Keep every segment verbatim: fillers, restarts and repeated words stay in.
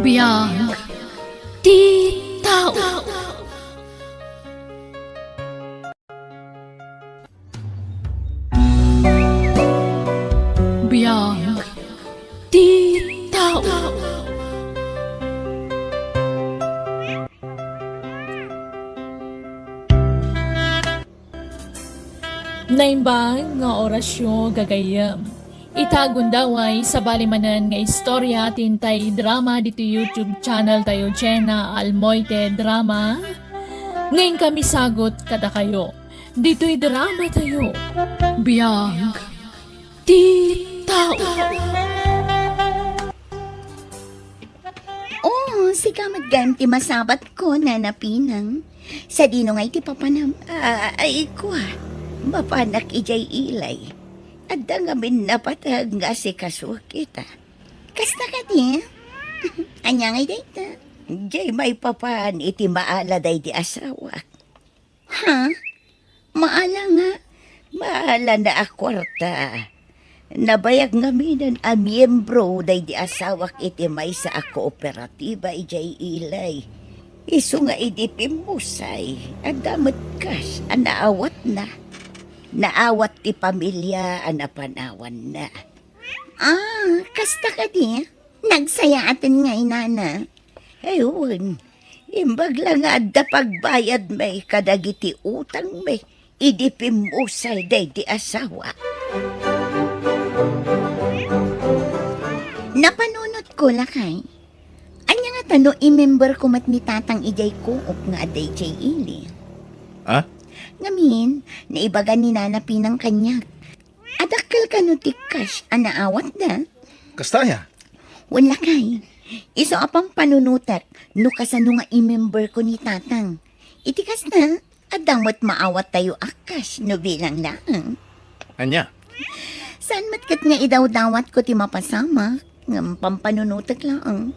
Biag ti tao. Biag ti tao. Naimbag nga orasyo, gagayyem. Ita gundaway, sabali manen nga istorya ti intay idrama ditoy YouTube channel tayo, Jenna Almoite Drama. Nga inkami sagut kadakayo ditoy drama tayo, Biag ti Tao. Oh, sika met gayam ti masabatko, Nana Pinang. Sadino ngay ti papanam? Ah, ay, kua. Mapanak idiay ilay. Adda ngamin napateg nga asikaso kita. Kasta kadi? Ania ngay dayta? Diay maipapan iti maala daydi asawak. Ha? Maala nga? Maala na a kuarta. Nabayag ngaminen a miyembro daydi asawak iti maysa a kooperatiba idiay ilay. Isu nga idi pimmusay, adda met kas a naawatna. Naawat ti pamilia a napanawanna. Ah, kasta kadi? Nagsayaaten ngay, Nana. Ay, wen. Imbag la nga adda pagbayadmi kadagiti utangmi idi pimmusay daydi asawa. Napanunotko, lakay. Ania ngata no imemberko met ni Tatang idiay co-op nga adda idiay ili? Ha? Ngamin, naibagan ni Nana Pinang kaniak. Adakkel kano ti cash a naawatda? Kasta aya? Wen, lakay. Isu a pampanunotek no kasano nga imemberko ni Tatang. Iti kasta, adda met maawattayo a cash no bilang laeng. Ania? Saan met ket nga idawdawatko ti mapasamak, ngem pampanunotek laeng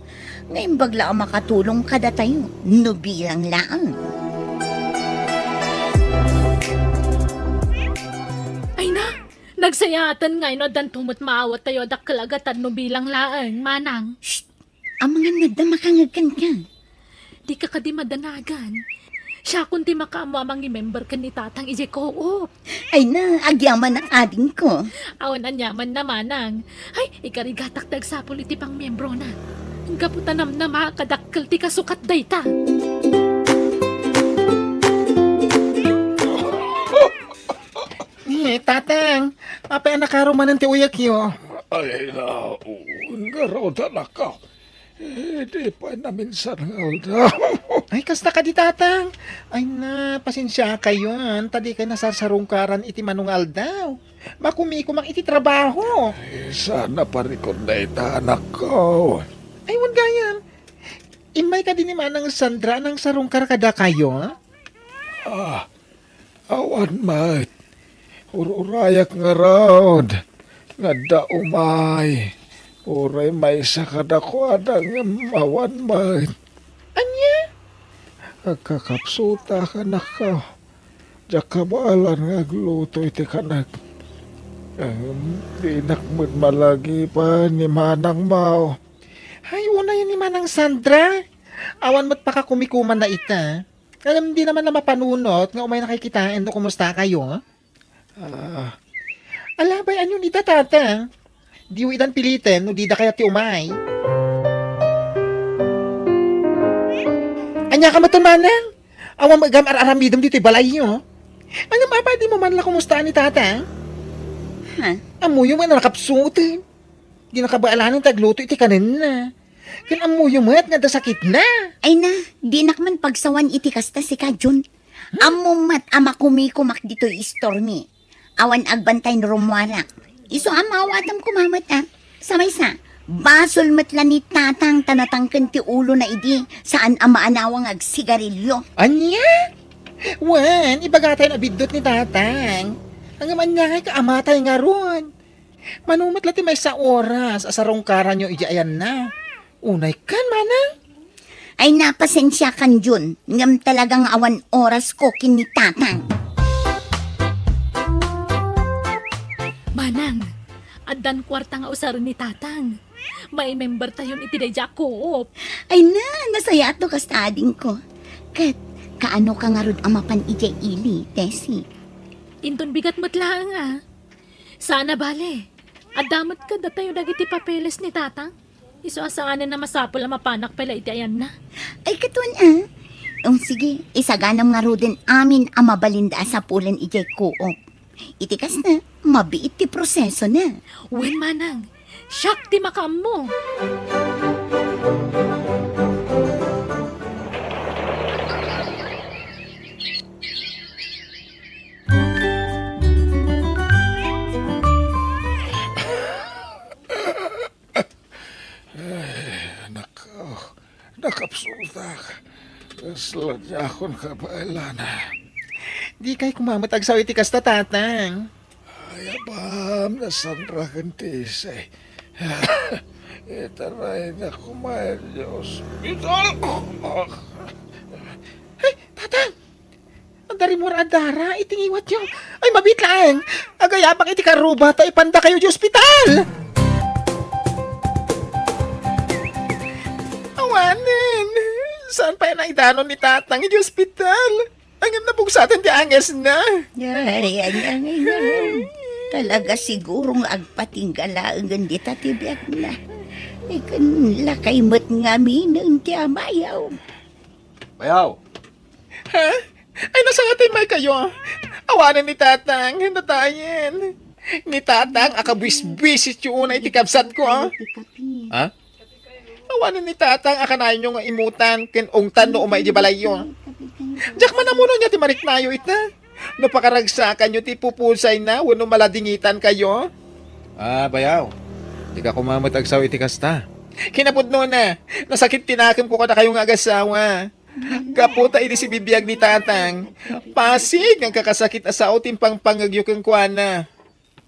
nga imbag la a makatulong kadatayo no bilang laeng. Ay na, nagsayaaten ngay no addanto met maawattayo a dakkel a gatad no bilang laeng, Manang. Shh! Amangan nadda makangeg kenka. Dika kadi madanagan. Siakon ti makaammo a mangimember ken ni Tatang idiay co-op. Ay na, agyamanak, adingko. Awan aniamanna, Manang. Ay, ikarigatak ti agsapul iti pangmembrona. Gapu ta namnama a kadakkel ti kasukat dayta. Eh, Tatang, apay a nakaro manen ti uyekyo? Ay, naun, ngarud, anakko. Eh, di pay naminsan nga aldaw. Ay, kasta kadi, Tatang. Ay na, pasensiakayon, ta dikay nasarsarungkaran iti mano nga aldaw. Makumikomak iti trabaho. Ay, sana parikot dayta, anakko. Ay, wen gayam. Immay kadi ni Manang Sandra a nangsarungkar kadakayo? Ah, awan met. Ur-urayak ngarud nga adda umay. Uray maysa kadakuada ngem awan met. Ania? Agkakapsutak, anakko. Diak kabaelan nga agluto iti kanek. Em, dinak met malagipen ni Manang Mao. Ay, unayen ni Manang Sandra. Awan met pakakumikumanna ita. Ngem dina man la mapanunot nga umaynakay kitaen no kumustakayo. Ah. Alabay, anian ita, Tatang? Diyo itan piliten no dida kayat ti umay. Ania ka met, Manang? Awan met gayam ar-aramidem ditoy balayyo. Ngem apay dimo man la kumustaan ni Tatang? Ha? Ammoyo met a nakapsuoten. Dina kabaelan ti agluto iti kanenna. Ken ammoyo met nga adda sakitna. Ay na, dinak man pagsawan iti kasta, sika, Jun. Ammom met a makumikomak ditoy istormi. Awan agbantay no rummuarak. Isu a maawatam koma met, a. Sa maysa, basol met la ni Tatang ta natangken ti ulona idi, saan a maanawa nga agsigarilio. Ania? Wen, ibagatayon a biddut ni Tatang. Ngem ania ngay ka amatay ngarud? Mano met la ti maysa a oras a sarungkaranyo idiay ayanna? Unay ken, Manang? Ay, na, pasensiakan, Jun, ngem talaga nga awan orasko ken ni Tatang. Manang, Addan kuarta nga usaren ni Tatang. Maimembertayon iti daydiay a co-op. Ay na, nasayaat no kasta, adingko. Ket, kaano ka ngarud a mapan idiay ili, Tessie? Inton bigat met laeng, a. Saan a bale. Adda met kadatayo dagiti papeles ni Tatang. Isu a saanen a masapul a mapanak pay la iti ayanna. Ay, katuan, a. O, sige, isaganam ngaruden amin a mabalinda a sapulen idiay co-op. Iti kasta, mabiit ti prosesona. Wen, manang, siak ti makaammo. Ay, anak, oh, nakapsutak. Kasla diakon kabaelan. Dikay koma met agsao iti kasta, Tatang. Ay, abam, nasanraken ti isay. Itarayna koma, Dios. Ay, Tatang! Adda rimmuar a dara iti ngiwatyo. Ay, mabiit laeng. Agayabak iti karruba ta ipandakayo iti ospital. Awanen. Saan pay a naidanon ni Tatang iti ospital? Ngem nabugsaten ti angesna. Ay, ania ngay ngarud? Talaga siguro nga agpatingga laengen dita ti biagna. Ay, ken lakay met ngamin ti amayo. Bayaw, Ha? Ay, nasangatay may kayo. Awanen ni Tatang, natayen. Ni Tatang, akabuisbuis iti una iti kabsat ko, a. Ha? Awanen ni Tatang, akanayon nga imutan, ken ungtan no umay di balayyo. Diak man ammono nia ti mariknayo ita. No pakaragsakanyo ti pupusayna, wenno maladingitan kayo. Ah, bayaw. Dika koma met agsao iti kasta. Kinapudnona, nasakit ti nakemko kadakayo nga agasawa. Gapu ta idi sibibiag ni Tatang, pasig nga agkakasakit a sao ti impangpangngegyo kenkuana.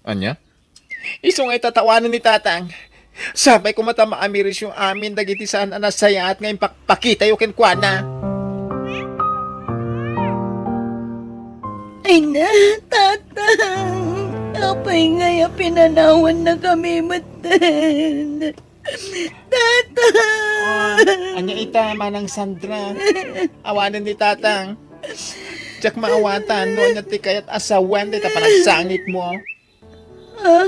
Ania? Isu nga itatawanan ni Tatang. Sapay koma ta maamirisyo amin dagiti saan a nasayaat nga impakpakitayo kenkuana. Ay na, Tatang! Apay ngay a pinanawannakami metten? Tatang! Ah, ania ita, Manang Sandra? Awanen ni Tatang. Diak maawatan no ania ti kayat a sawen dayta panagsangitmo. Ah?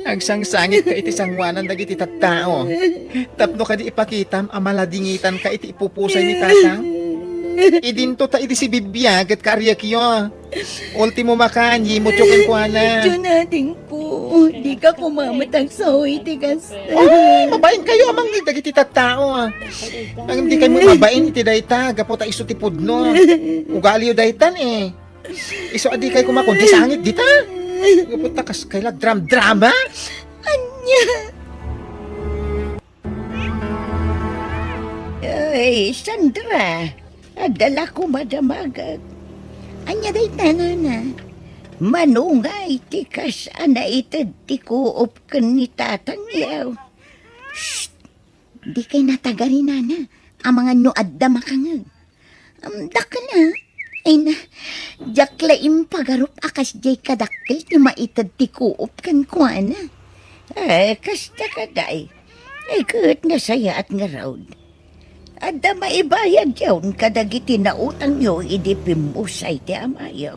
Agsangsangitka iti sangoanan dagiti tattao. Tapno kadi ipakitam a maladingitanka iti ipupusay ni Tatang. Idinto ta idi sibibiag ket kaariakyo. Ultimo makan, yimutyo kenkuana. Diyon, adingko. Dika koma met agsao iti kasta. Ay, mabainkayo a mangngeg dagiti tattao, a. Ngem dikay met mabain iti dayta, gapu ta isu ti pudno. Ugaliyo daytan, e. Isu a dikay koma kundi sangit dita. Gapu ta kas kayla dram-drama. Ania? Ay, Sandra, adda la koma damagek. Ania dayta, nana? Mano ngay ti kas a naited ti co-op ken ni Tatang, yaw? Shh! Dikay natagari, nana. Amangan no adda makangeg. Am, dakkel, a. Ay na, diak la impagarup a kasdiay kadakkel ti maited ti co-op kenkuana. Eh, kasta kadi. Ay, ket nasayaat ngarud. Adda maibayadyon kadagiti nautangyo idi pimmusay ti amayo.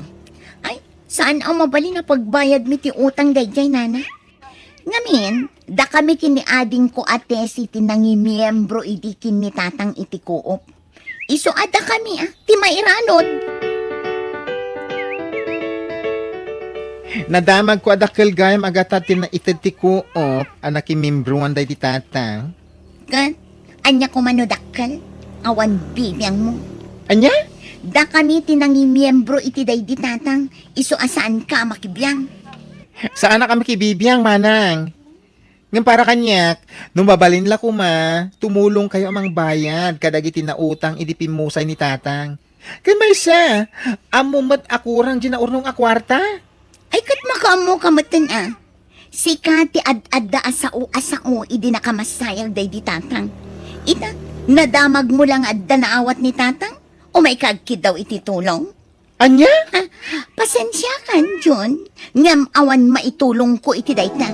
Ay, saan a mabalin a pagbayadmi ti utang daydiay, nana? Ngamin, dakami ken ni adingko a Tessie ti nangimiembro idi ken ni Tatang iti co-op. Isu a dakami, a, ti mairanod. Nadamagko a dakkel gayam a gatad ti naited ti co-op a nakimiembroan daydi Tatang. Ket, ania koma no dakkel? Awan bibiangmo. Ania? Dakami ti nangimiembro iti daydi Tatang, isu a saanka a makibiang. Saanak a makibibiang, manang. Ngem para kaniak, no mabalin la koma, tumulongkayo a mangbayad kadagiti nautang idi pimmusay ni Tatang. Ken maysa, ammo met a kurang diay naurnong a kuarta? Ay, ket makaammoka metten, a. Sika ti ad-adda a sao a sao idi nakamasayag daydi Tatang. Ita, nadamagmo la nga adda naawat ni Tatang? Umayka agkiddaw iti tulong? Ania? Ha? Pasensiakan, Jun, ngem awan maitulongko iti dayta.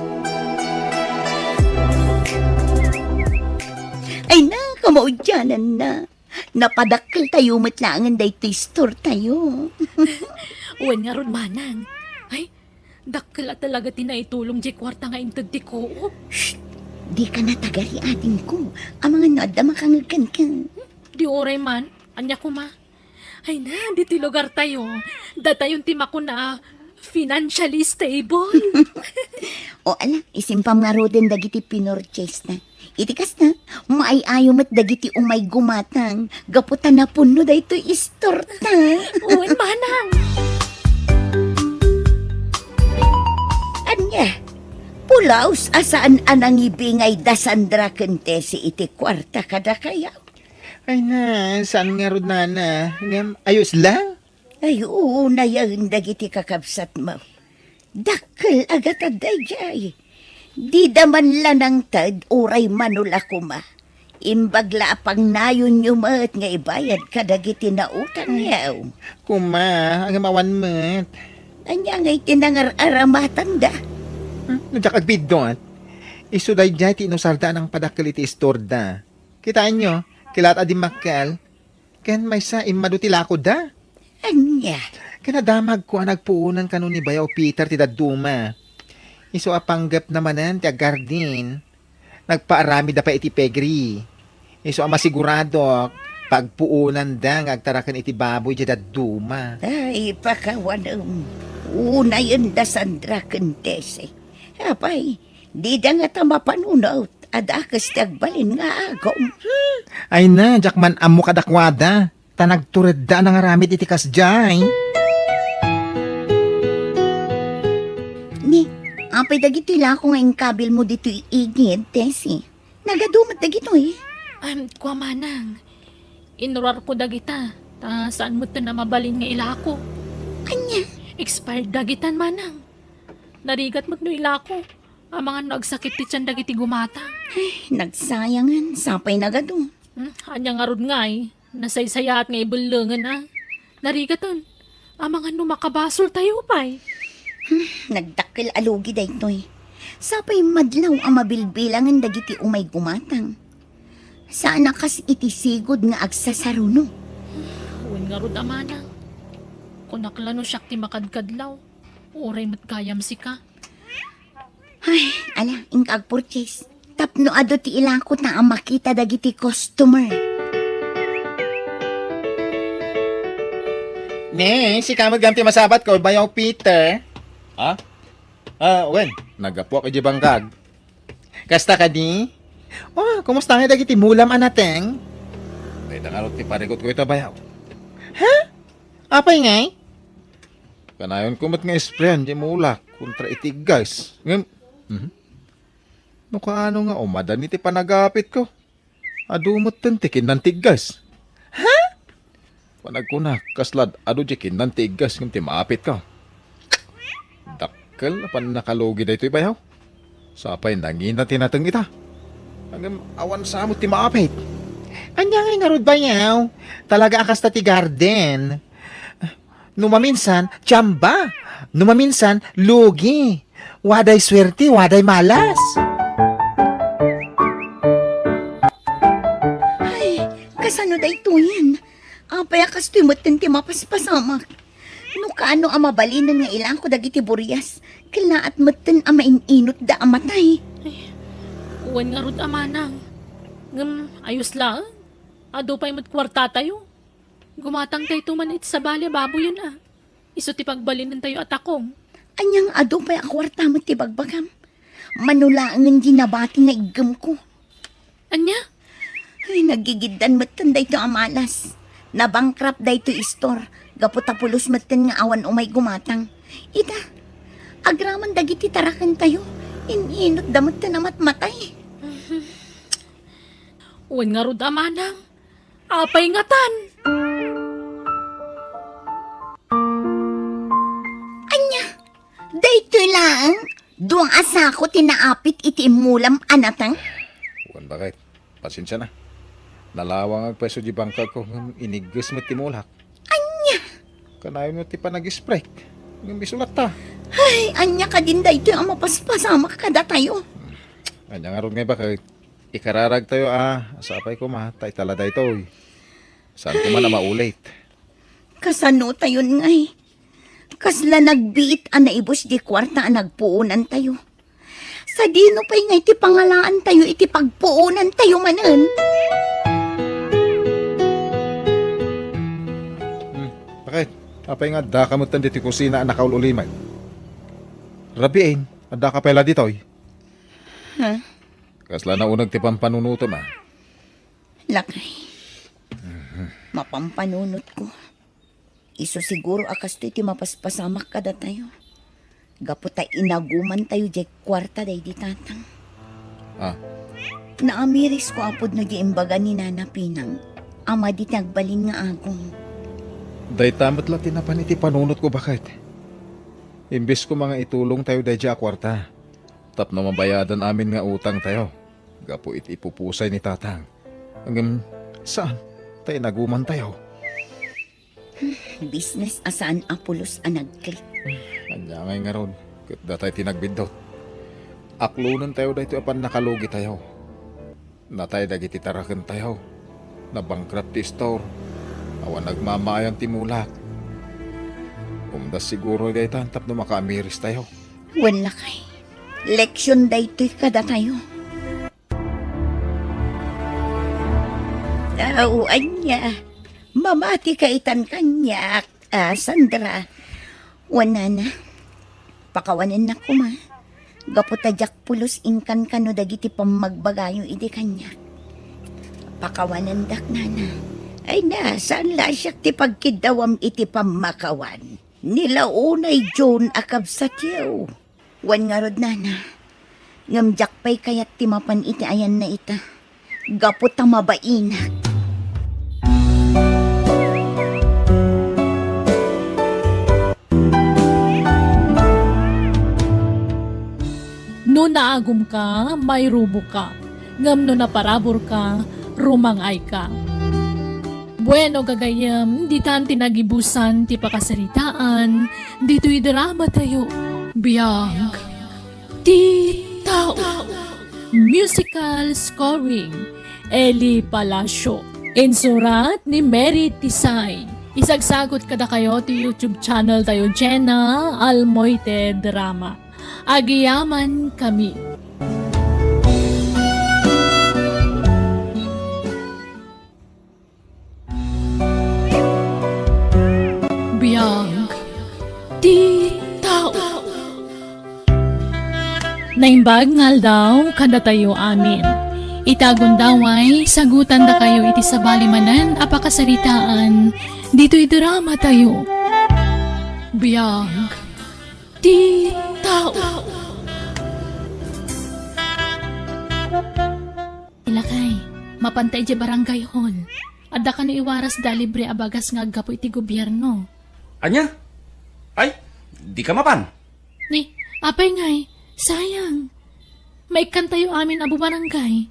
Ay na, kamaudiananna. Napadakkeltayo met laengen daytoy istortayo. Wen ngarud, manang. Ay, dakkel a talaga ti naitulong diay kuarta nga inted ti Co-op. Shh! Dika natagari, adingko. Amangan no adda makangeg kenka. Di uray man. Ania koma? Ay na, ditoy lugartayo, datayon ti makuna a financially stable. O ala, isimpam ngaruden dagiti pinurchaseta. Iti kasta, maay-ayo met dagiti umay gumatang gapu ta napunno daytoy istorta. Wen, manang. Ania, pulaos a saan a nangibingay da Sandra ken Tessie iti kuarta kadakayo? Ay na, saan ngarud, nana? Ngem, ayos la? Ay, unayen dagiti kakabsatmo. Dakkel a gatad daydiay. Dida man la nangted uray mano la koma. Imbag la a pangnayonyo met nga ibayad kadagiti nautangyo. Koma, ngem awan met. Ania ngay ti nangar-aramatanda? Hmm, no diak agbiddut? Isu daydiay ti inusarda a nangpadakkel iti istorda. Kitaenyo, kellat a dimmakkel. Ken maysa, immadu ti lakoda. Ania? Ken nadamagko a nagpuonan kano ni Bayaw Peter ti dadduma. Isu a panggepna manen ti aggardin, nagpaaramidda pay iti piggery. Isu a masiguradok, pagpuonanda nga agtaraken iti baboy diay dadduma. Ay, pakawanem. Unayen da Sandra ken Tessie. Apay, dida ngata mapanunot a dakes ti agbalin nga agum. Hmm. Ay na, diak man ammo kadakuada. Ta nagturedda a nangaramid iti kasdiay. Ni, apay dagitoy lako nga inkabilmo ditoy igid, Tessie? Nagadu met dagitoy? Am, kua, manang. Inurarko dagita, ta saan metten a mabalin nga ilako. Ania? Expired dagitan, manang. Narigat met no ilako. Amangan no agsakit ti tian dagiti gumatang. Ay, nagsayangan, sapay nagadu. Hmm, ania ngarud ngay? Nasaysayaat nga ibellengen a. Narigaten, amangan no makabasoltayo pay. Hmm, nagdakkel a lugi daytoy. Sapay madlaw a mabilbilangen dagiti umay gumatang. Saan a kas iti sigud nga agsasaruno. Wen ngarud a manang. Kunak la no siak ti makadkadlaw. Uray met gayam sika. Ay, ala, inka agpurchase. Tapno adu ti ilako ta a makita dagiti customer. Ne, sika met gayam ti masabatko, Bayaw Peter. Ha? Ah, wen, naggapuak idiay bangkag. Kasta kadi? Oh, kumusta ngay dagiti mulam a nateng? Dayta ngarud ti parikutko ita, Bayaw. Ha? Apay ngay? Kanayonko met nga isprayan diay mulak kontra iti gas. Ngem, mhm. No kaano nga umadan iti panagapitko? Adu metten ti kinnanti gas. Ha? Panagkuna, kaslad adu diay kinnanti gas ngem ti maapitko. Dakkel a pannakalugi daytoy, Bayaw. Sapay nangina ti nateng ita. Ngem awan sa met ti maapit. Ania ngay ngarud, Bayaw? Talaga a kasta ti garden. No maminsan, tsamba. No maminsan, lugi. Waday suerte, waday malas. Ay, kasano daytoyen? Apay a kastoy metten ti mapaspasamak? No kaano a mabalinen nga ilako dagiti burias, kellaat metten a main-inotda a matay. Ay, wen ngarud a manang. Ngem, ayos laeng. Adu pay met kuartatayo. Gumatangtayto man iti sabali a baboyen a. Isu ti pagbalinentayo a takong. Ania nga adu pay a kuarta met ti bagbagam? Mano laengen diay nabati nga iggemko. Ania? Ay, naggigiddan metten daytoy a malas. Nabankrupt daytoy istor. Gapu ta pulos metten nga awan umay gumatang. Ita, agraman dagiti tarakentayo. In-inotda metten a matmatay. Wen ngarud a manang. Apay ngatan? Ania? Daytoy laeng, dua a sako ti naapit iti immulam a nateng? Wen, baket. Pasensia na. Nalawangak pay isu diay bangkagko ngem inigges met ti mulak. Ania? Kanayon met ti panag-spray. Ngem isu latta. Ay, ania kadin daytoy a mapaspasamak kadatayo? Ania ngarud ngay baket? Ikararagtayo a, sapay koma, ta itala daytoy. Saan koma a maulit? Kasano tayon ngay? Kasla nagbiit a naibus di kuarta a nagpuonantayo. Sadino pay nga iti pangalaantayo iti pagpuonantayo manen? Hmm, baket? Apay nga addaka metten ditoy kusina a nakaul-ulimek? Rabiin, addaka pay la ditoy? Ha? Kasla nauneg ti pampanunotem a. Lakay. Mapampanunotko. Isu siguro a kastoy ti mapaspasamak kadatayo. Gapu ta inagumantayo diay kuarta daydi tatang. Ah. Naamirisko a pudno diay imbaga ni Nana Pinang a madi ti agbalin nga agum. Dayta met la ti napan iti panunotko, baket. Imbes koma nga itulongtayo daydiay a kuarta tapno mabayadan amin nga utangtayo gapu iti ipupusay ni tatang. Ngem saan, ta inagumantayo. Business a saan a pulos a nagklik. Ania ngay ngarud, ket datay ti nagbiddut. Aklonentayo daytoy a pannakalugitayo. Natay dagiti tarakentayo. Nabankrupt ti store. Awan nagmamaayan ti mulak. Umdas siguro daytan tapno makaamiristayo. Wen lakay. Leksion daytoy kadatayo. Aw, ania? Mamati ka itan kaniak, a, Sandra. Wen nana, pakawanennak koma. Gapu ta diak pulos inkankano dagiti pammagbagayo idi kaniak. Pakawanendak, nana. Ay na, saan la siak ti pagkiddawam iti pammakawan? Ni la unay June a kabsatyo. Wen ngarud, nana. Ngem diak pay kayat ti mapan iti ayanna ita. Gapu ta mabainak. No naagumka, mairuboka. Ngem no naparaburka, rumang-ayka. Bueno, gagayyem, ditan ti nagibusan ti pakasaritaan ditoy drama tayo. Biag ti tao. Musical scoring, Eli Palacio. Insurat ni Mary Tisay. Isagsagot kadakayo ti YouTube channel tayo, Jenna Almoite Drama. Agyamankami. Biag ti tao. Naimbag nga aldaw kadatayo amin. Ita gundaway, sagutandakayo iti sabali manen a pakasaritaan ditoy drama tayo. Biag ti tao. Lakay, mapanta idiay barangay hall. Adda kano iwaras da libre a bagas nga aggapu iti gobierno. Ania? Ay, dika mapan? Ni, apay ngay, sayang. Maikkantayo amin a bumarangay.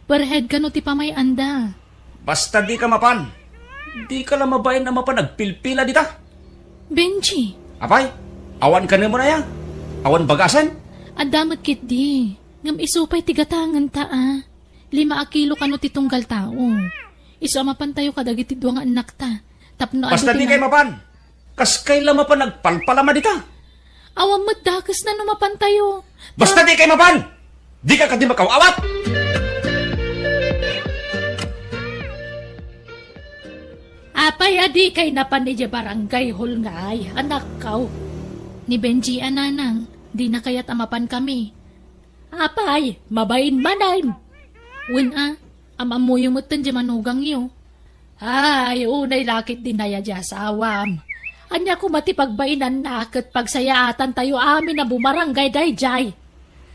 Per head kano ti pamay-anda. Basta dika mapan. Dika la mabain a mapan agpilpila dita. Benji. Apay, awan kano man aya? Awan bagasen? Adda met ketdi. Ngem isu pay ti gatangenta a. Lima a kilo kano ti tunggal tao. Isu a mapantayo kadagiti dua nga annakta. Tapno adu Basta ti dikay na- mapan. Kaskay la mapan agpalpalama dita. Awan met dakesna no mapantayo. Basta dikay mapan! Dika kadi makaw-awat! Apay a dikay napan idiay barangay hall ngay, anakkaw? Ni Benji a nanang, dina kayat a mapankami. Apay, mabain manen. Wen a, am-ammoyo metten diay manugangyo. Ay, unay la ketdi naya diay asawam. Ania koma ti pagbainanna ket pagsayaatantayo amin a bumarangay daydiay?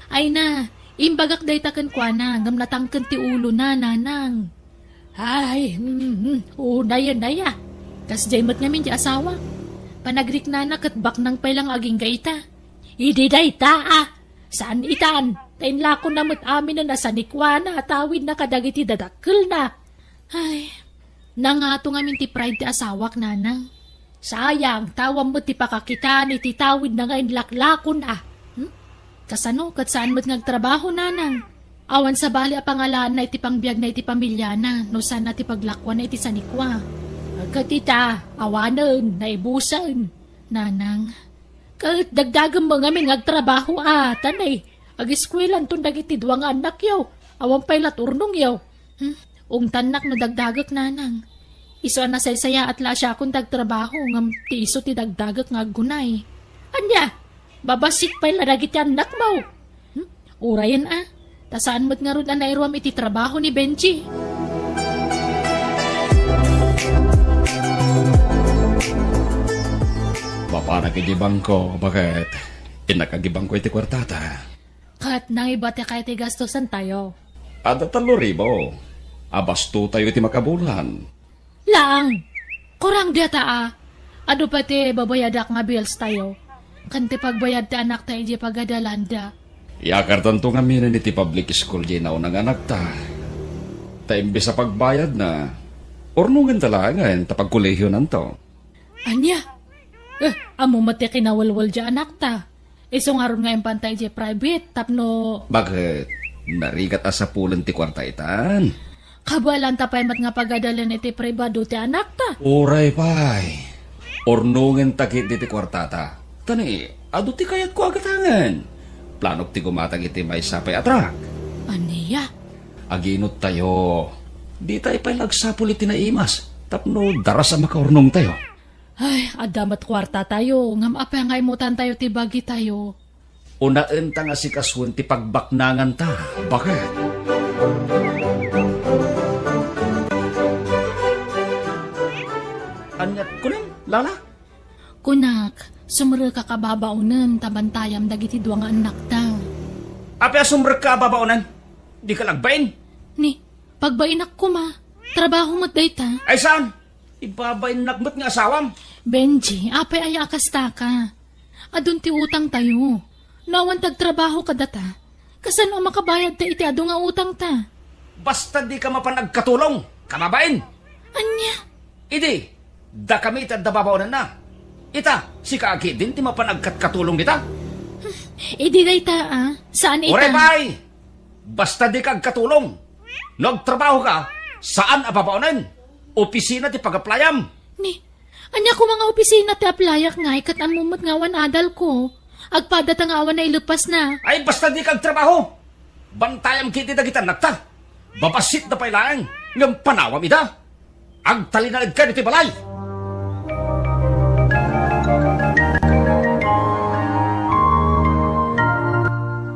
Ay na, imbagak dayta kenkuana ngem natangken ti ulona, nanang. Ay, mm, mm, unay, unay a. Kasdiay met ngamin diay asawak. Panagriknana ket baknang pay la nga agingga ita. Idi dayta a. Saan itan, ta inlakonna met aminen a sanikuana a tawidna kadagiti dadakkelna. Ay, nangato ngamin ti pride ti asawak, nanang. Sayang, ta awan met ti pakakitaan iti tawidna nga inlaklakon a. Hmm? Kasano ket saan met nga agtrabaho, nanang? Awan sabali a pangalaanna iti pangbiagna iti pamiliana no saan a ti paglakuanna iti sanikua. Ket ita, awanen, naibusen. Nanang, ket dagdagem ngamin nga agtrabaho a, ta ne, agiskuelanton dagiti dua nga annakyo, awan pay la ti urnongyo. Hmm? Ungtannak no dagdagek, nanang. Isu a nasaysayaat la a siakon ti agtrabaho, ngem ti isu ti dagdagek nga aggunay. Ania? Babassit pay la dagiti annakmo. Hmm? Urayen a. Ta saan met ngarud a nairuam iti trabaho ni Benji. Mapanak iti bangko, baket. Innak agibangko iti kuartata. Ket nangibatek iti gastusantayo. Adda tallo ribu. Abastotayo iti makabulan. Laang, kurang dayta a. Adu pay ti babayadak nga bills tayo. Ken ti pagbayad ti anakta idiay pagadalanda. Iyakartanto ngamin iti public school diay nauna nga anakta. Ta imbes a pagbayadna, urnongenta laengen ta pagkolehionanto. Ania? Eh, ammo met ti kinawelwel diay anakta. Isu ngarud nga impanta idiay private tapno Baket, narigat a sapulen ti kuarta itan. Kabaelanta pay met nga pagadalen iti pribado ti anakta. Uray pay. Urnongenta ketdi ti kuartata. Ta ne, adu ti kayatko a gatangen. Planok ti gumatang iti maysa pay a truck. Ania? Aginuttayo. Ditayo pay la agsapul iti naimas tapno daras a makaurnongtayo. Ay, adda met kuartatayo, ngem apay nga imutantayo ti bagitayo? Unaenta nga sikasuen ti pagbaknanganta. Baket? Ania kunam, Lala? Kunak, sumrekka a babaonen ta bantayam dagiti dua nga annakta. Apay a sumrekka a babaonen? Dika la agbain? Ni, pagbainak koma. Trabaho met dayta. Ay saan? Ibabainnak met nga asawam. Benji, apay aya a kastaka? Adun ti utangtayo. No awan ti agtrabaho kadata, kasano a makabayadta iti adu nga utangta? Basta dika mapan agkatulong, kababain! Ania? Idi, dakami ti adda babaonenna. Ita, sika ketdin ti mapan agkatkatulong dita. Idi dayta, a, saan ita? Uray pay! Basta dika agkatulong. No agtrabahoka, saan a babaonen. Opisina ti pag-applyam. Ni, ania koma nga opisina ti applyak ngay ket ammom met nga awan adalko? Agpadata nga awan naileppasna. Ay, basta dika agtrabaho. Bantayam ketdi dagiti annakta. Babassitda pay laeng, ngem panawam ida. Agtalinaedka ditoy balay.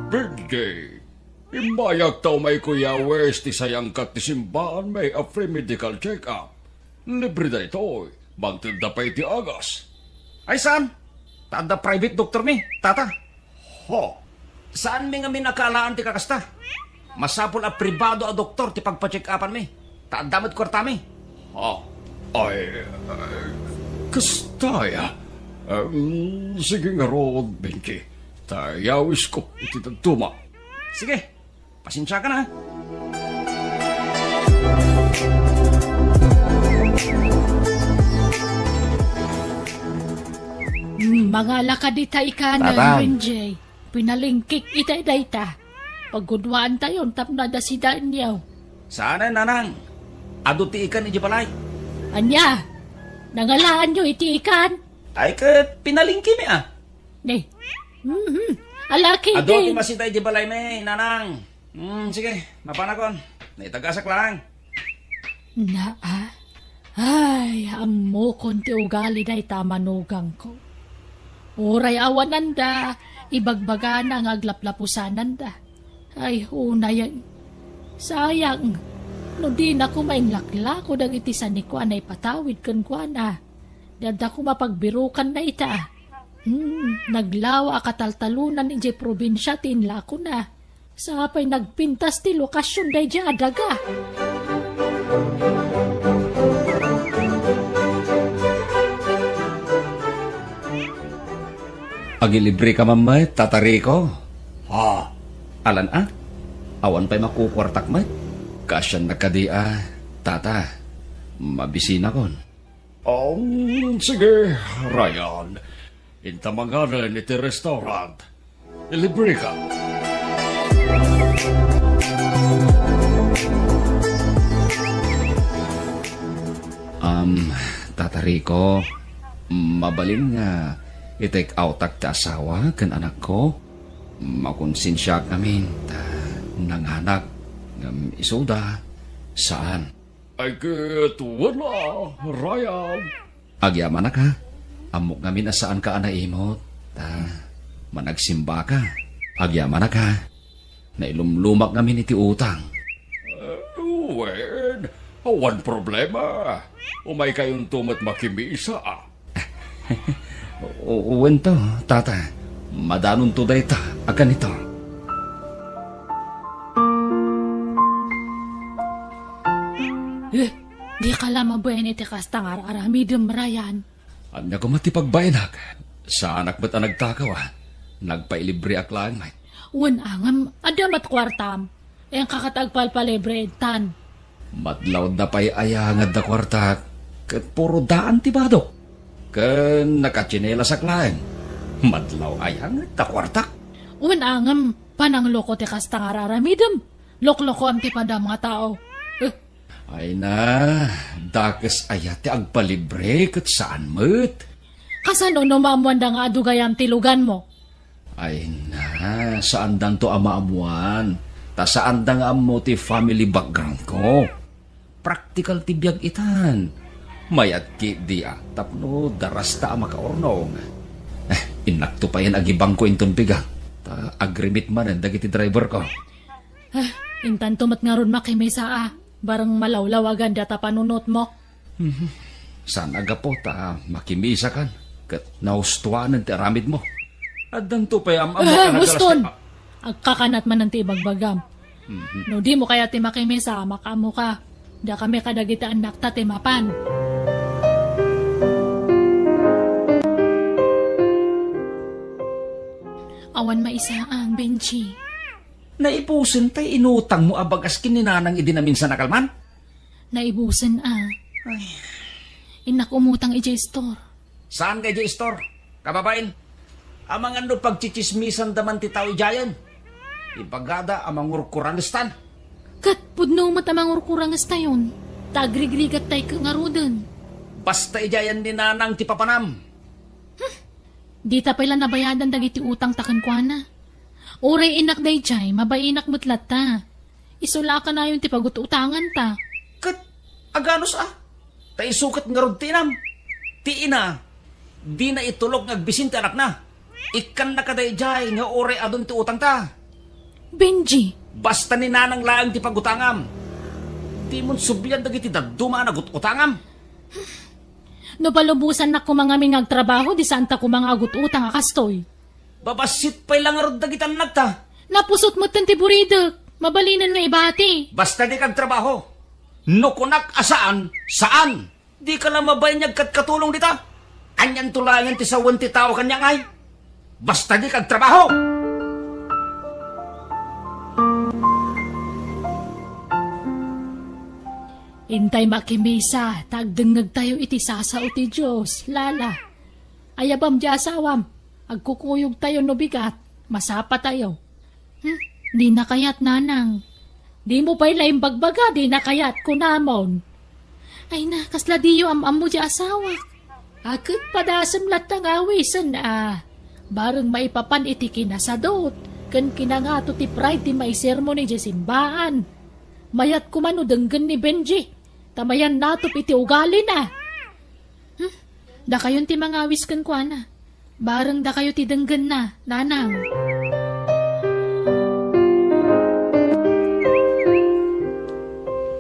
Birthday. Immayak ta umayko yawes ti sayangkat ti simbaan may a free medical check-up. Libre daytoy. Mangtedda pay ti agas. Ay saan? Ta adda private doktormi, tata. Ho. Saanmi ngamin a kaalaan ti kakasta. Masapul a pribado a doktor ti pagpa-check-upanmi. Ta adda met kuartami. Ho. Ay, ay, kasta aya. Em, sige ngarud, Benji. Ta yawisko iti dadduma. Sige. Pasensiakan, a. Hmm, mangala ka dita ikan, Tatang. Benji. Pinalingkik ita dayta. Pagguduaantayon tapno adda sidaenyo. Saan, nanang? Adu ti ikan idiay balay. Ania? Nangalaanyo iti ikan? Ay, ket pinalingkimi, a. Ne. Mhm. Alaki Adu ti din. Masida idiay balaymi, nanang. Hmm, sige, mapanakon. Naitagasak lang. Naa, ay, ammokon ti ugali dayta a manugangko. Uray awananda, ibagbagana nga aglaplapusananda. Ay, unayen. Sayang, no dina koma inlaklako dagiti sanikua a naipatawid kenkuana. Di adda koma pagbirukanna ita. Hmm, naglawa a kataltalonan idiay probinsia ti inlakona. Sapay nagpintas ti lokasion daydiay a daga. Agilibre ka man met, Tata Rico? Ha? Alan a? Awan pay makukuartak met? Kasiannak kadi a, Tata. Mabisinakon. Um, sige, Ryan. Inta manganen iti restaurant. Ilibre ka. Rico, mabalin nga i-take outak ti asawa ken anakko? Makonsensiaak ngamin ta nanganak ngem isuda, saan. Ay ket wala, Ryan. Agyamanak, ha? Ammok ngamin a saanka a naimot. Ta, managsimbaka. Agyamanak, ha? Nailumlumak ngamin iti utang. Eh, wen, awan problema. Umaykayonto met makimisa. O-, wen to, tata. Madanonto dayta a kanito. Eh, dika la mabain iti kasta nga ar-aramidem, Ryan. Ania koma ti pagbaenak? Saanak met a nagtakaw, a. Nagpailibreak laeng met. Wen, ngem, adda met kuartam. Inka ket agpalpalibre, tan. Madlawda pay aya nga adda kuartak, ket puro daan ti badok. Ken nakatsinilasak laeng. Madlaw aya nga adda kuartak. Wen, ngem, panangloko ti kasta nga ar-aramidem. Loklokoam ti padam nga tao. Eh. Ay na, dakes aya ti agpalibre ket saan met. Kasano no maammoanda nga adu gayam ti luganmo? Ay na, saandanto a maammoan. Ta saanda nga ammo ti family background ko. Praktikal ti biag itan. Mayat ketdi a tapno darasta a makaurnong. Eh, innakto payen agibangko inton bigat. Ta agrimit manen dagiti driver ko. Ah, intanto met ngarud makimisa a. Bareng malawlawagan data panunotmo. Mhm. Saan a gapu ta makimisakan ket nahustuanen ti aramidmo. Addanto pay am-ammo a nagalas husto! Agkakanat manen ti ibagbagam. Mhm. No dimo kayat ti makimisa, makaammoka. Dakami kadagiti annakta ti mapan. Awan maisaang, Benji. Naibusen tay inutangmo a bagas ken ni Nanang idi naminsan a kalman? Naibusen a. Ay. Innak umutang idiay istor. Saan nga idiay istor? Kababain, amangan no pagtsitsismisanda man ti tao idiayen. Ibagada a mangurkurangestan. Ket pudno met a mangurkurangestayon. Ta agrigrigattay ket ngaruden. Basta idiayen ni Nanang ti papanam. Hmm. Dita pay la nabayadan dagiti utangta kenkuana. Uray innak daydiay, mabainak met latta. Isu la a kanayon ti pagut-utanganta. Ket aganus a? Ta isu ket ngarud ti inam. Ti ina, dina itulok nga agbisin ti anakna. Ikkannaka daydiay nga uray adun ti utangta. Benji! Basta ni Nanang laeng ti pagutangam. Dimon sublian dagiti dadduma a nagut-utangam. No palubosannak koma ngamin nga agtrabaho, di saanta koma nga agut-utang a kastoy. Babassit pay la ngarud dagiti annakta. Napusot metten ti buridek. Mabalinen nga ibati. Basta dika agtrabaho. No kunak a saan, saan. Dika la mabain nga agkatkatulong dita. Anianto laengen ti sawen ti tao kaniak, ay? Basta dika agtrabaho. Intay makimisa, ta agdengngegtayo iti sasao ti Dios, Lala. Ayabam di asawam, agkukuyogtayo no bigat, masapatayo. Hmm? Dina kayat, Nanang. Dimo pay la imbagbaga, dina kayat, kunamon. Ay na, kasla diyo am-ammo di asawak. A, ket padasem latta nga awisen a. Bareng maipapan iti kinasadot, ken kinangato ti pride ti maisermon idiay simbaan. Mayat koma no denggen ni Benji, ta mayannatop iti ugalina. Hmm? Dakayon ti mangawis kenkuana. Bareng dakayo ti denggenna, Nanang.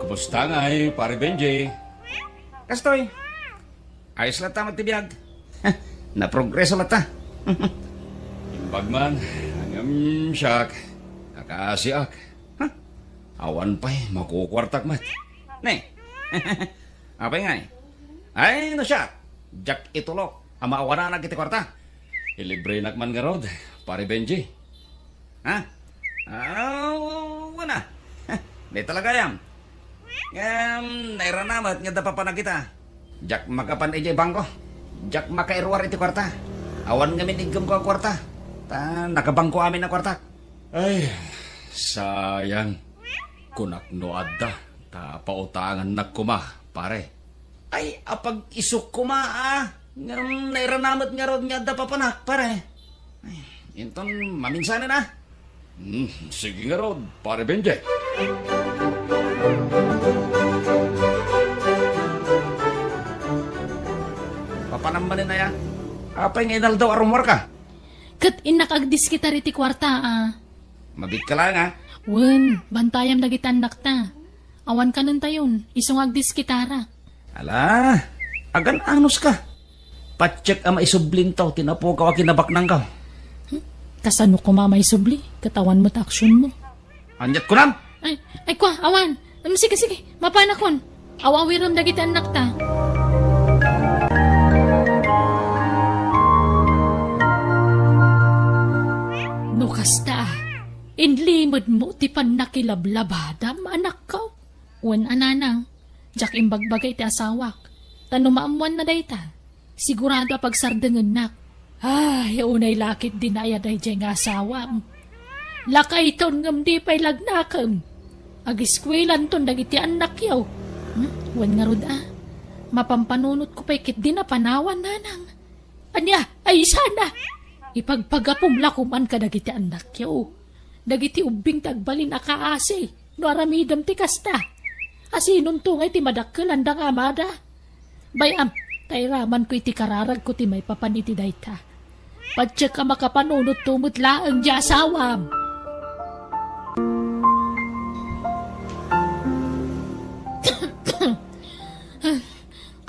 Kumusta ngay, Pare Benji? Kastoy. Ayos latta met ti biag. Naprogreso latta. Imbag man, ngem siak, nakaasiak. Ha? Awan pay makukuartak met. Ne? Apay ngay? Ay, no siak, diak itulok a maawananak iti kuarta. Ilibrenak man ngarud, Pare Benji. Ha? Ah, wen a. Di talaga yam. Ngem, nairana met nga adda papanak ita. Diak makapan idiay bangko. Diak makairuar iti kuarta. Awan ngamin iggemko a kuarta. Ta nakabangko amin a kuartak. Ay, sayang. Kunak no adda, ta pautangannak koma, pare. Ay, apag-isuk koma, a. Ngem nairanamet ngarud nga adda papanak, pare. Ay, inton maminsanen, a. Hmm, sige ngarud, pare Benjay. Papanam manen aya? Apay nga inaldaw a rummuarka? Ket innak agdiskitar iti kuarta, a. Mabikka laeng, a. Wen, bantayam dagiti annakta. Awan kanentayon, isu nga agdiskitarak. Ala, agan-anos ka. Patiek a maisublinto ti napukaw a kinabaknangko. Hmm? Kasano koma maisubli? Ket awan met aksionmo. Aniat kunam? Ay, ay, kua, awan. Em, sige, sige, mapanakon. Aw-awirem dagiti annakta. No kasta, inlimedmo ti pannakilablabadam, anakko. Wen a nanang, diak imbagbaga iti asawak, ta no maammoanna dayta, sigurado a pagsardengennak. Ay, unay la ketdi naaya daydiay nga asawam. Lakayton ngem di pay lagnakem. Agiskuelanton dagiti annakyo. Hmm? Wen ngarud a, mapampanunotko pay ketdi napanawan, nanang. Ania, ay sana! Ipagpagapom la koman kadagiti annakyo. Dagiti ubbing ti agbalin a kaasi no aramidem ti kasta. Asinonto ngay ti madakkelan da nga amada? Bay-am, ta iramanko iti kararagko ti maipapan iti dayta. Patiek a makapanunotto met laeng ti asawam.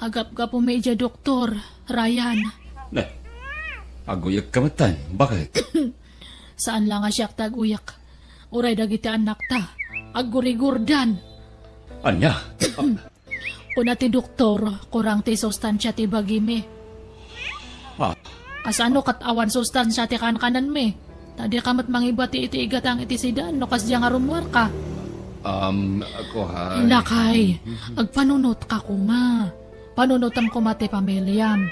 Kagapgapom idiay doktor, Ryan. Ne, aguyegka metten. Baket? Saan la nga siak ti aguyek. Uray dagiti annakta, aggurigurdan. Ania? Kuna ti doktor, kurang ti sustansia ti bagimi. Ah. Kasano ket awan sustansia ti kankanenmi? Ta dika met mangibati iti igatang iti sidan no kasdiay nga rummuarka. Um, kuan. Lakay, agpanunotka koma. Panunotem koma ti pamiliam.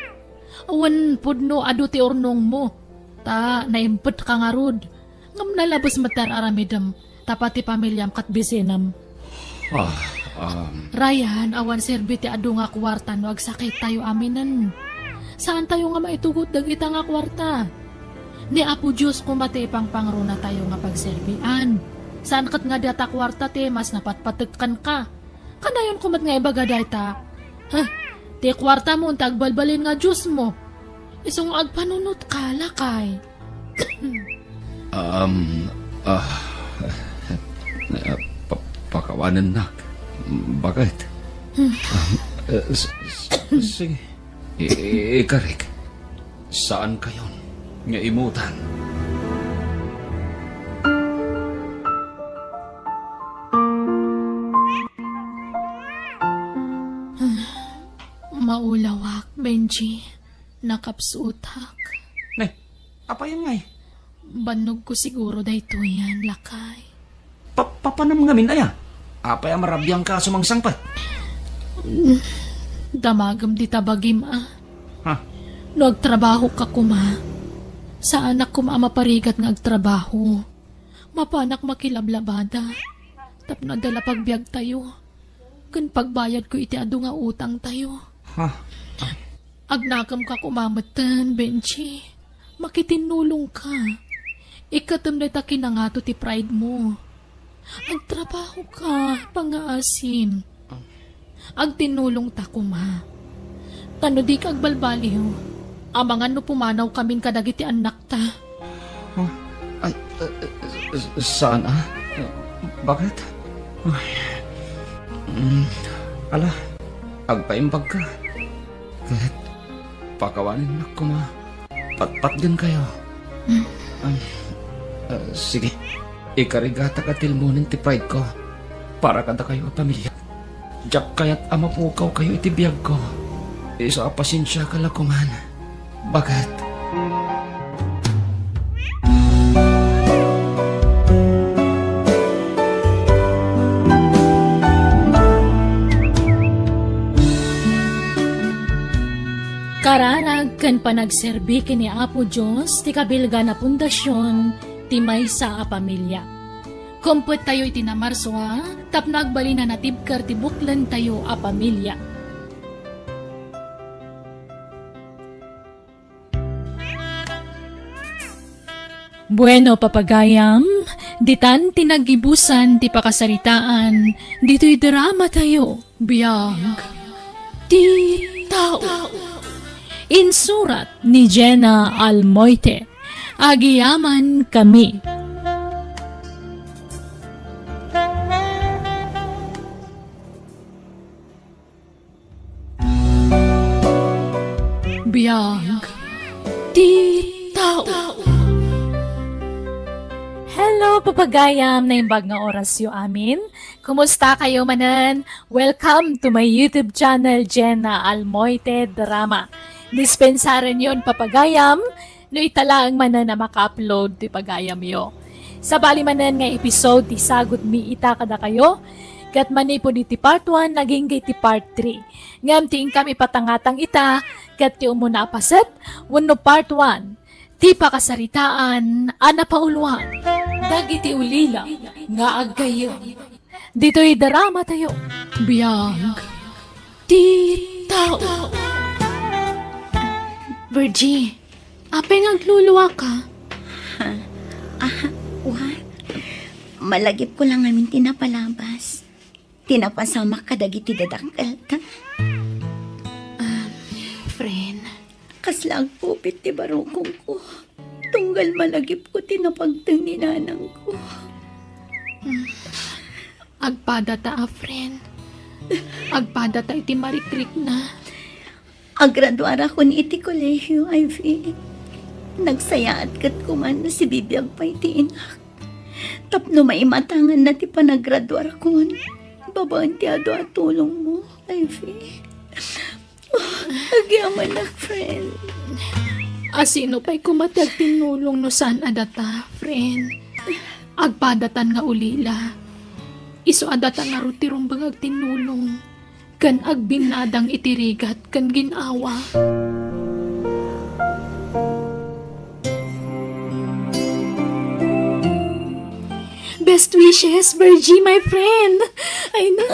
Wen pudno adu ti urnongmo, ta naimpetka ngarud. Ngem nalabes met ti ar-aramidem, tapno ti pamiliam ket bisinem. Ah, um. Ryan, awan serbi ti adu nga kuarta no agsakittayo aminen. Saantayo nga maitugot dagita nga kuarta. Ni Apo Dios koma ti ipangpangronatayo nga pagserbian. Saan ket nga data kuarta ti mas napatpatek kenka. Kanayon koma nga ibaga dayta. Huh, ti kuartamo ti agbalbalin nga diosmo. Isu nga agpanunotka, lakay. Um, ah, ah, pa-, pakawanennak. Baket? Hmm. Um, eh, s-, s-, sige. I-, i-, ikarik. Saankayon nga imutan. Maulawak, Benji. Nakapsutak. Ne, apayan ngay? Bannogko siguro daytoyen, lakay. Pa-, papanam ngamin aya? Apay a marabiangka a sumangsangpet? Damagem dita bagim, a. Ha? No agtrabahoka koma, saanak koma a maparigat nga agtrabaho. Mapanak makilablabada. Tapno adda la pagbiagtayo. Ken pagbayadko iti adu nga utangtayo. Ha? Ay. Agnakemka koma metten, Benji. Makitinnulongka. Ikkatem dayta kinangato ti pride mo. Agtrabahoka, pangngaasim. Agtinnulongta koma. Ta no dika agbalbaliw, amangan no pumanawkamin kadagiti annakta. Huh? Ay, eh, eh, saan, a? Baket? Ay. Mm, ala, agpaimbagka. Ket pakawanennak koma. Patpatgenkayo. Mm. Ay, ah, sige. Ikarigatak a tilmonen ti pride ko para kadakayo a pamilya. Diak kayat a mapukawkayo iti biagko. Isu a pasensiaka la koman. Baket? Kararag ken panagserbi ken ni Apo Dios ti kabilgan a pundasion ti maysa a pamilya. Kumpettayo iti Namarsua tapno agbalin a natibker ti buklentayo a pamilya. Bueno, papagayam, ditan ti naggibusan ti pakasaritaan ditoy drama tayo. Biag ti tao. Insurat ni Jenna Almoite. Agiyaman kami. Biag ti tao. Hello, papagayam, naimbag nga orasyo amin. Kumusta kayo manen? Welcome to my YouTube channel, Jenna Almoite Drama. Dispensaren yon, papagayam, no ita laeng manen a maka-upload ti pagayamyo. Sabali manen nga episode ti sagutmi ita kadakayo, ket manipud iti part one, nagingga iti part three. Ngem ti inkam ipatangatang ita, ket ti umuna a paset, wenno part one, ti pakasaritaan a napauloan dagiti ulila nga aggayyem. Ditoy drama tayo. Biag ti tao. Virgie, apay nga agluluaka? Ah, wa. Malagipko la ngamin ti napalabas. Ti napasamak kadagiti dadakkelta. Ah, friend. Kasla agpupit ti barukongko. Tunggal malagipko ti napagteng ni nanangko. Mm. Agpadata a friend. Agpadata iti marikrikna. Agraduarakon iti kolehio, Ivy. Nagsayaat ket kuman no sibibiag pay ti inak. Tapno maimatanganna ti panagraduarakon babaen ti adu a tulongmo, Ivy. Oh, agyamanak, friend. A sino pay koma ti agtinnulong no saan a data, friend? Agpadatan nga ulila. Isu a data ngarud ti rumbeng agtinnulong ken agbinnadang iti rigat ken gin-awa. Best wishes, Virgie, my friend. Ay na.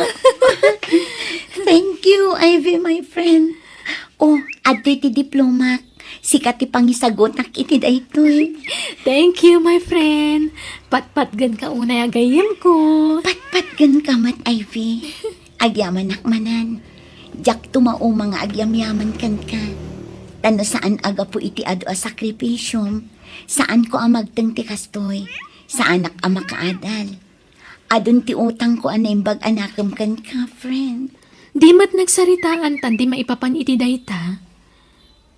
Thank you, Ivy, my friend. Oh, adtoy ti diplomak. Sika ti pangisagutak iti daytoy. Thank you, my friend. Patpatgen ka unay a gayyemko. Patpatgen ka met, Ivy. Agyamanak manen. Diak tumauma nga agyamyaman kenka. Ta no saan a gapu iti adu a sakripisiom, saanko a magteng ti kastoy. Saanak a makaadal. Adun ti utangko a naimbag a nakem kenka, friend. Di met nagsaritaan tan di maipapan iti dayta.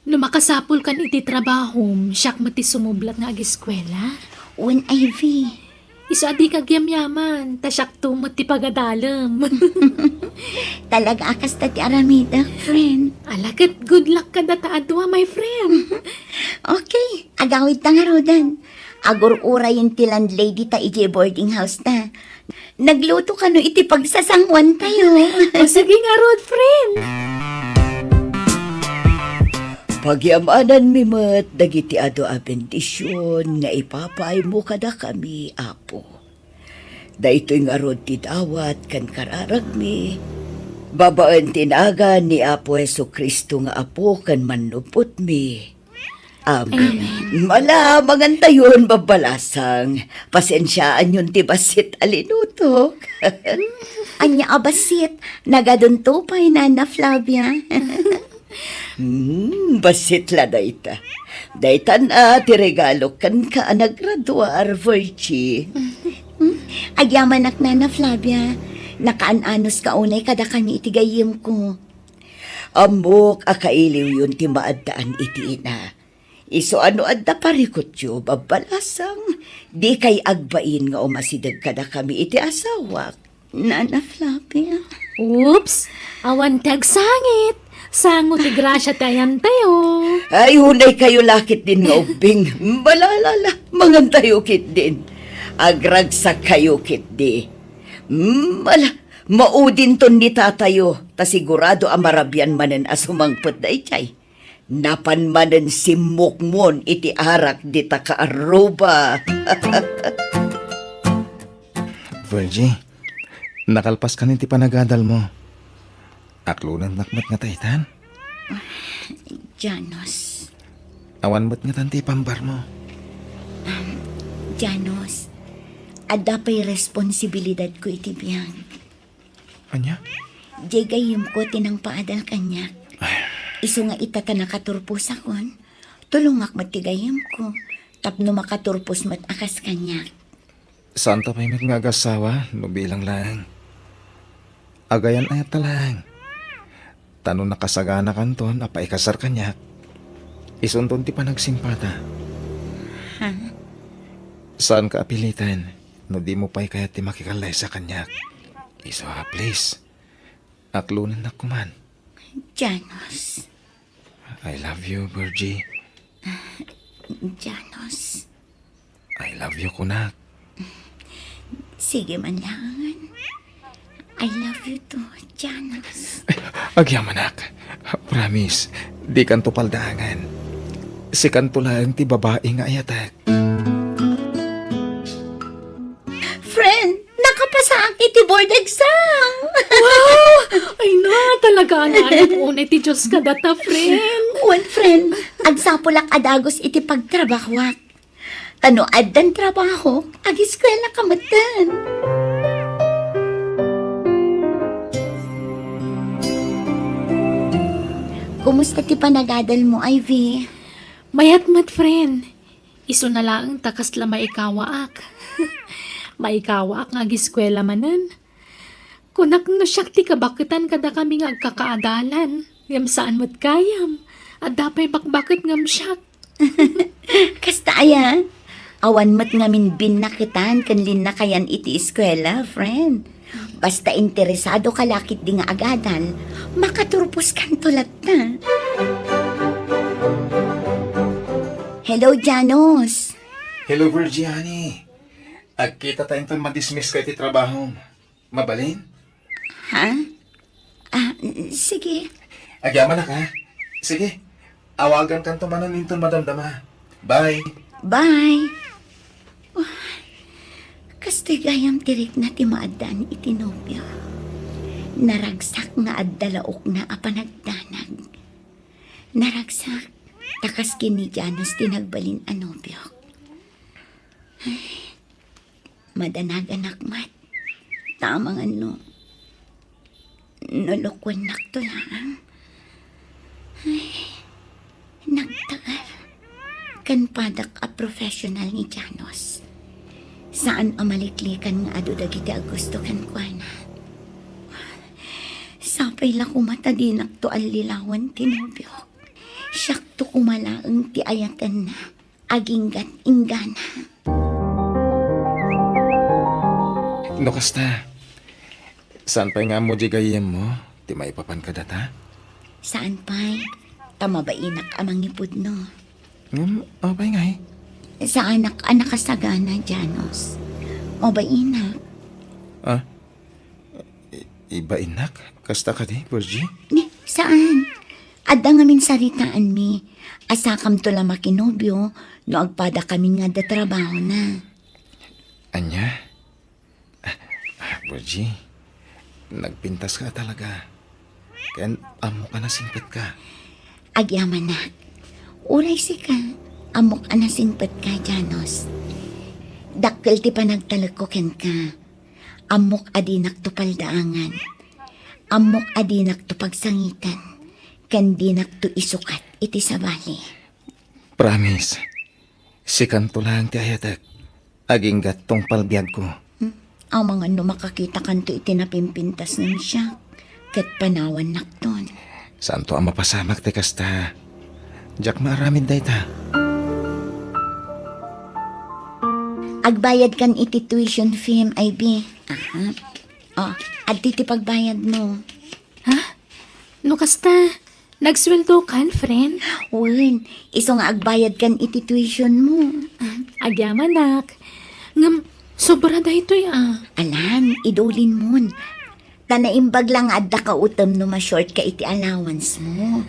No makasapulkan iti trabahom, siak met ti sumublat nga ageskuela. Wen, Ivy. Isu a dika agyamyaman, ta siakto met ti pagadalem. Talaga a kasta ti aramidek, friend. Ala ket good luck kadata a dua, my friend. Okay, agawidta ngaruden. Agur-urayen ti landlady ta idiay boarding house ta. Nagluto kano iti pagsasanguan tayo. O, sige ngarud, friend. Pagyamananmi met dagiti adu a bendision nga ipapaaymo kadakami, Apo. Daytoy ngarud ti dawat ken kararagmi, babaen ti nagan ni Apo Jesu-Cristo nga Apo ken Mannupotmi. Amen. Amen. Ala, mangantayon, babbalasang. Pasensiaanyon ti bassit a linutok. Ania a bassit? Nagadunto pay, Nana Flavia. Hmm, bassit la dayta. Daytan a ti regalo kenka a nagraduar, Virgie. Hmm, agyamanak, Nana Flavia. Nakaan-anos ka unay kadakami iti gayyemko. Ammok a kailiwyon ti maaddaan iti ina. Isu a no adda parikutyo, babbalasang, dikay agbain nga umasideg kadakami iti asawak, Nana Flavia. Oops! Awan ti agsangit! Sango ti grasia ti ayantayo. Ay, unay kayo lakit din nga ubbing. Balalala, mangantayo kit din. Agragsak kayo kit di. Hmm, ala, maudinton ni tatayo, ta sigurado a marabian manen a sumangpet daydiay. Napan manen simmukmon iti arak dita kaarruba. Virgie, nakalpas kan iti panagadalmo. Aklonennak met nga taytan? Janos. Awan met ngatan ti pambarmo. Um, Janos, adda pay responsibilidadko iti biag. Ania? Diay gayyemko ti nangpaadal kaniak. Isu nga ita ta nakaturposakon, tulongak met ti gayyemko tapno makaturpos met a kas kaniak. Saanta pay met nga agassawa no bilang laeng. Agayan-ayatta laeng. Ta no nakasaganakanton a paikasar kaniak, isunton ti panagsimpata. Ha? Saanka a piliten no dimo pay kayat ti makikallaysa kaniak. Isu a, please. Aklonennak koman. Janos. I love you, Virgie. Janos. I love you, kunak. Sige man lang. I love you too, Janos. Agyamanak. Promise, dikanto paldaangan. Sikanto laeng ti babai nga ayatek. Friend, nakapasaak iti board exam! Wow! Ay na, talaga nga ayat unay ti Diyos kadata, friend. Wen, friend, agsapulak a dagus iti pagtrabahoak. Ta no addan trabaho, agiskuelaka metten. Kumusta ti panagadalmo, Ivy? Mayat met, friend. Isuna laeng ta kasla maikawaak. Maikawaak nga agiskuela manen. Kunak no siak ti kabaketan kadakami nga agkakaadalan, ngem saan met gayam. Adda pay bakbaket ngem siak. Kasta aya, awan met ngamin binnaketan ken linnakayan iti eskuela, friend. Basta interesado ka la ketdi nga agadal, makaturposkanto latta. Hello, Janos. Hello, Virgie, honey. Agkita ta inton madismiss ka iti trabahom. Mabalin? Ha? Ah, sige. Agyamanak, ha? Sige. Awagankanto manen inton madamdama. Bye. Bye. Oh, kastoy gayam ti rikna ti maaddaan iti nobio. Naragsak nga adda laokna a panagdanag. Naragsak, ta kas ken ni Janos ti nagbalin a nobiok. Ay, madanaganak met. Tama nga no, no lokuennakto laeng. Ay, nagtagal. Ken padak a professional ni Janos. Saan a maliklikan nga adu dagiti a gusto kenkuana. Sapay la koma ta dinakto allilawan ti nobiok. Siakto koma laeng ti ayatenna. Aginggat inggana. No kasta, saan pay nga ammo di gayyemmo ti maipapan kadata? Saan pay, ta mabainak a mangipudno. Ngem, apay ngay? Saanak a nakasagana, Janos. Mabainak. Ah? I-, ibainak? Kasta kadi, Virgie? Ni, saan? Adda ngamin saritaanmi. Asakamto la makinobio no agpadakamin nga adda trabahona. Ania? Ah, ah, Virgie, nagpintaska talaga. Ken ammoka a nasingpetka. Agyamanak. Uray sika, ammok a nasingpetka, Janos. Dakkel ti panagtalekko kenka. Ammok a dinakto paldaangan. Ammok a dinakto pagsangiten. Ken dinakto isukat iti sabali. Promise. Sikanto laeng ti ayatek. Aginggat tungpal biagko. Hmm? Amangan no makakitakanto iti napimpintas ngem siak, ket panawannakton. Saanto a mapasamak ti kasta. Diak maaramid dayta. Agbayadkan iti tuition fee, Ivy. Aha. Oh, adtoy ti pagbayadmo. Ha? No kasta, nagsueldokan, friend? Wen, isu nga agbayadkan iti tuition mo. Ah, agyamanak. Ngem, sobra daytoy, ah. Alan, idulinmon. Ta naimbag la nga adda ka utem no ma-short ka iti allowance mo.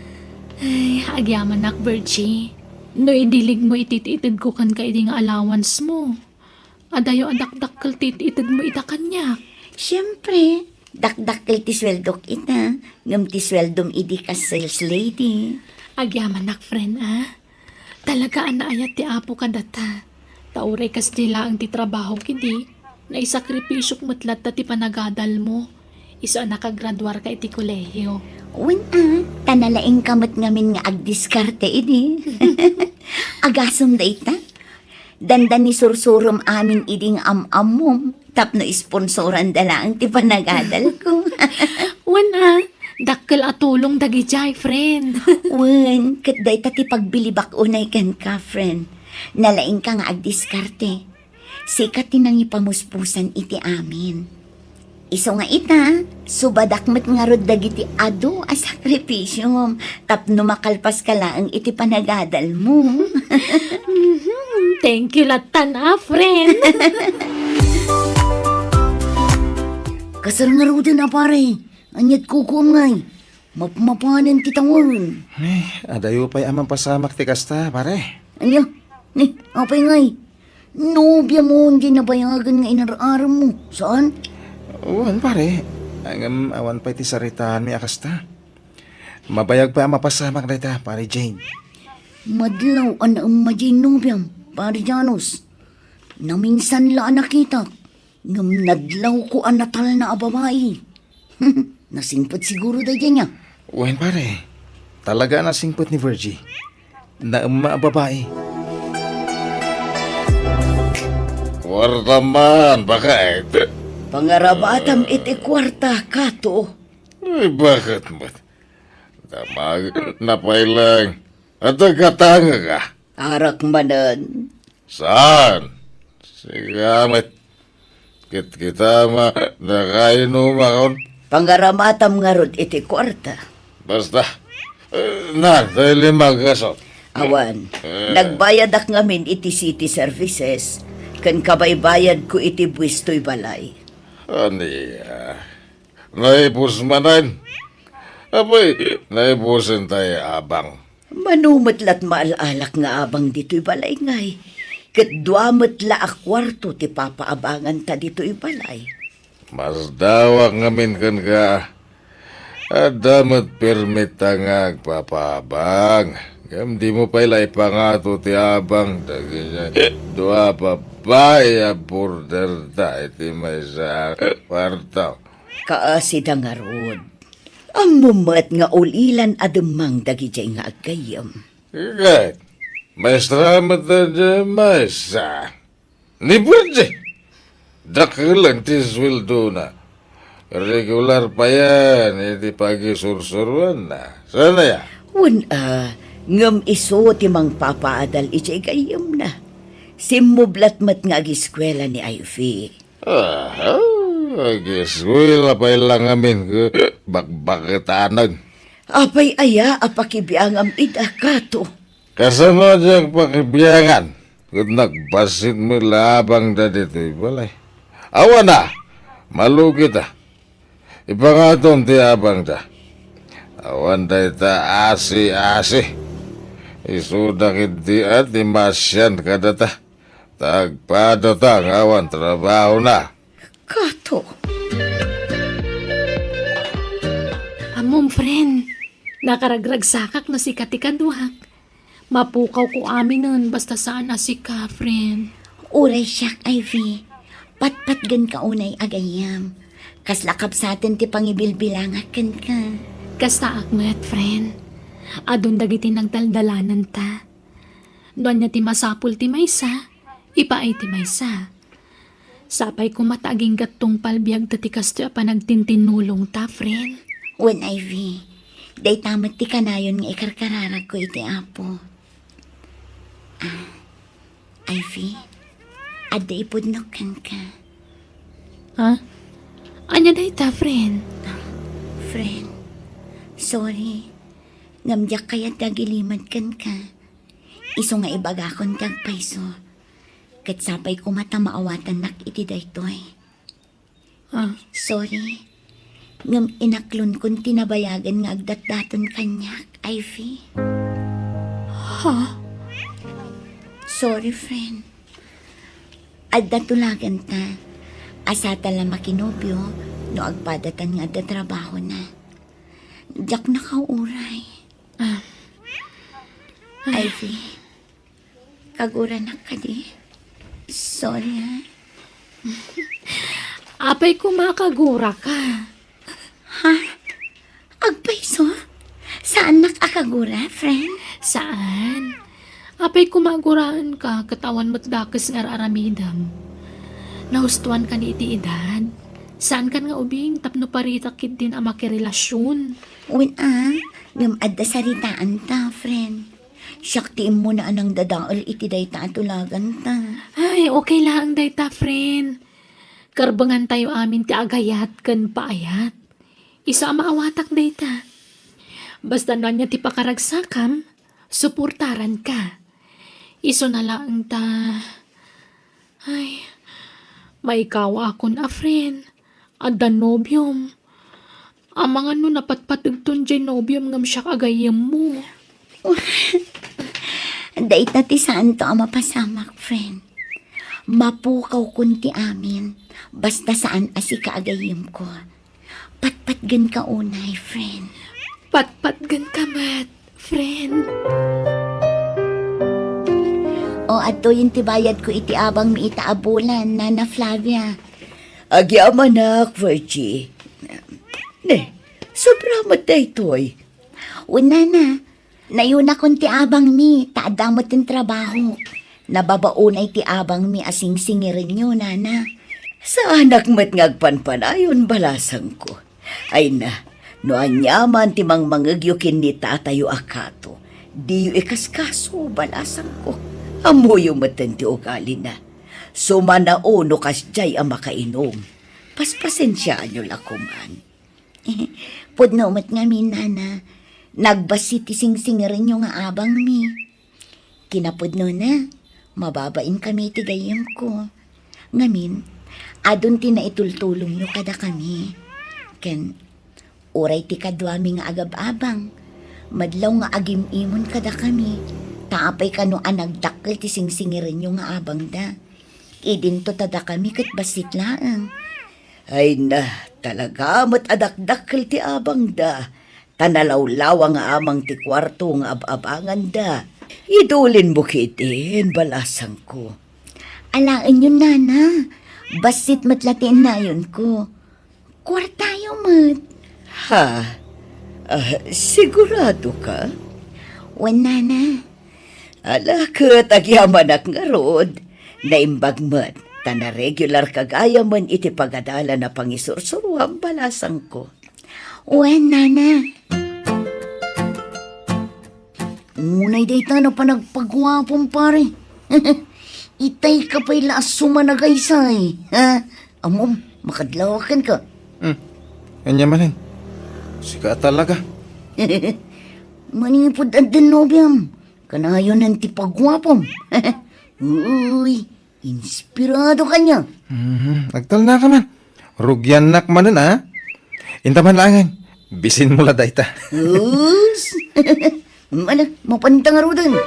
Ay, agyamanak, Virgie. No idilig mo iti itedko kenka idi nga allowance mo. Adayo a dakdakkel ti it-itedmo ita kaniak. Siempre, dakdakkel ti sueldok ita, ngem ti sueldom idi kas sales lady. Agyamanak, friend, a. Talaga a naayat ti Apo kadata. Ta uray kasdi laeng ti trabahok idi, naisakripisyok met latta ti panagadalmo, isu a nakagraduarka iti kolehiyo. Wen a, ta nalaingka met ngamin nga agdiskarte idi. Agasem dayta. Dandani sursurom amin idi nga am-ammom tapno sponsoranda laeng ti panagadalko. Wen a, dakkel a tulong dagidiay, friend. Wen, ket dayta ti pagbilibak unay kenka, friend. Nalaingka nga agdiskarte. Sika ti nangipamuspusan iti amin. Isu nga ita, subadak met ngarud dagiti adu a sakripisiom tapno makalpaska laeng iti panagadalmo. Mhm. Thank you lattan a, friend. Kasar ngaruden a, pare. Aniat kukuam ngay? Mapmapanen ti tawen. Eh, adayo pay a mapasamak ti kasta, pare. Ania? Ni, apay ngay? Nobiam diay nabayagen nga inar-aremmo, saan? Wen, pare. Ngem awan pay ti saritaanmi a kasta. Mabayag pay a mapasamak dayta, Pare Jane. Madlaw a naemma diay nobiam, Pare Janus. Naminsan la a nakitak, ngem nadlawko a natalna a babai. Nasingpet siguro daydiay, nia? Wen, pare. Talaga a nasingpet ni Virgie. Naemma a babai. Kuarta man, baket. Pangarabatam iti kuarta, Kato. Ay, baket met? Damagna pay lang. Adda gatangek a? Arak manen. Saan? Sika met. Kitkita met a nakainumakon. Pangaramatam ngarud iti kuarta. Basta. Eh, na, tay lima gasot. Awan, eh, nagbayadak ngamin iti city services, ken kabaybayadko iti buis toy balay. Ania? Naipus manen? Apay, naipusen tay abang. Mano met lat maal-alak nga abang ditoy balay ngay, ket dua met la a kuarto ti papaabanganta ditoy balay. Masdawak ngamin kenka. Adda met permitta nga agpapaabang. Ngem dimo pay la ipangato ti abang dagiti dua a babai a borderta iti maysa a kuarto. Kaasida ngarud. Ammom met nga ulilan a demmang dagidiay nga aggayyem. Ket, maestra met daydiay maysa. Ni Virgie, dakkel ti sueldona. Regular payen iti pagisursuroanna. Saan aya? Wen a, ngem isu ti mangpapaadal idiay gayyemna. Simmublat met nga agiskuela ni Ivy. Aha, agiskuela pay la ngamin ket bakbaketanen. Apay aya a pakibiangam ida, Kato? Kasano a diak pakibiangan ket nagbassit met la abangda ditoy balay? Awan a, malugita. Ipangatom ti abangda. Awan dayta asi-asi. Isuda ketdi a ti maasian kadata. Ta agpadata nga awan trabahona. Kato. Ammom, friend, nakaragragsakak no sika ti kaduak. Mapukawko aminen basta saan a sika, friend. Uray siak, Ivy. Patpatgenka unay a gayyem. Kasla kabsaten ti pangibilbilangak kenka. Kastaak met, friend. Adun dagiti nagdaldalananta. No ania ti masapul ti maysa, ipaay ti maysa. Sapay koma ta agingga't tungpal biagta ti kastoy a panagtintinnulongta, friend. Wen, Ivy, dayta met ti kanayon nga ikarkararagko iti Apo. Ah, Ivy, adda ipudnok kenka. Ha? Ania dayta, friend? Friend, sorry. Ngem diak kayat nga agilimed kenka. Isu nga ibagakon ti agpayso. Ket sapay koma ta maawatannak iti daytoy. Ah. Sorry. Ngem inaklonkon ti nabayagen nga agdatdaton kaniak, Ivy. Ha? Sorry, friend. Adda tulaganta. Asatan la makinobio no agpadatan nga adda trabahona. Diak nakauray. Ah. Ivy, kaguranak kadi? Victoria. Apay koma a kaguraka? Ha? Agpayso? Saannak a kagura, friend? Saan. Apay koma a guraenka ket awan met dakes nga ar-aramidem. Nahustoankan iti edad. Saankan nga ubing tapno parita ketdin a makirelasion. Wen a, ngem adda saritaanta, friend. Siak ti immuna a nangdadael iti dayta a tulaganta. Ay, okay laeng dayta, friend. Karbengantayo amin ti agayat ken paayat. Isu a maawatak dayta. Basta no ania ti pakaragsakam, suportaranka. Isuna laeng ta, ay, maikawakon a friend. Adda nobiom. Amangan no napatpategton jay nobiom ngem siak a gayyemmo. Dayta ti saanto a mapasamak, friend. Mapukawkon ti amin, basta saan a sika a gayyemko. Patpatgenka unay, friend. Patpatgenka met, friend. O, adtoyen ti bayadko iti abangmi ita a bulan, Nana Flavia. Agyamanak, Virgie. Ne, sobra met daytoy. Wen, Nana, nayunakon ti abangmi, ta adda met ti trabahok. Nababa unay ti abangmi a singsingirenyo, Nana. Saanak met nga agpanpanayon, balasangko. Ay na, no aniaman ti mangmangegyo ken ni tatayo a kato, diyo ikaskaso, balasangko. Ammoyo metten ti ugalina. Sumanao no kasdiay a makainom. Paspasensiaanyo la koman. Pudno met ngamin, Nana. Nagbassit ti singsingirenyo nga abangmi. Kinapudnona, mababainkami iti gayyemko. Ngamin, adun ti naitultulongyo kadakami. Ken, uray ti kaduami nga agab-abang, madlaw nga agim-imon kadakami, ta apay kano a nagdakkel ti singsingirenyo nga abangda. Idinto ta dakami ket bassit laeng. Ay na, talaga met a dakdakkel ti abangda, ta nalawlawa nga amang ti kuarto nga ab-abanganda. Idulinmo ketdin, balasangko. Alaenyon, Nana. Bassit met la ti innayonko. Kuartayo met. Ha? Ah, sigurado ka? Wen, Nana. Ala, ket agyamanak ngarud. Naimbag met, ta naregularka gayamen iti pagadalan a pangisursuruam, balasangko. Wen, Nana. Unay dayta a panagpaguapom, pare. Itayka pay la a sumanagaysay, ha? Ammom, makadlawak kenka. Hmm. Ania manen? Sika talaga. Manipud addan nobiam, kanayonan ti paguapom. Uy, inspirado ka niya. Mhm. Agtalna ka man. Rugiannak manen, a? Inta man laengen. Bisinmo la dayta. Us! Ala, mapanta ngaruden.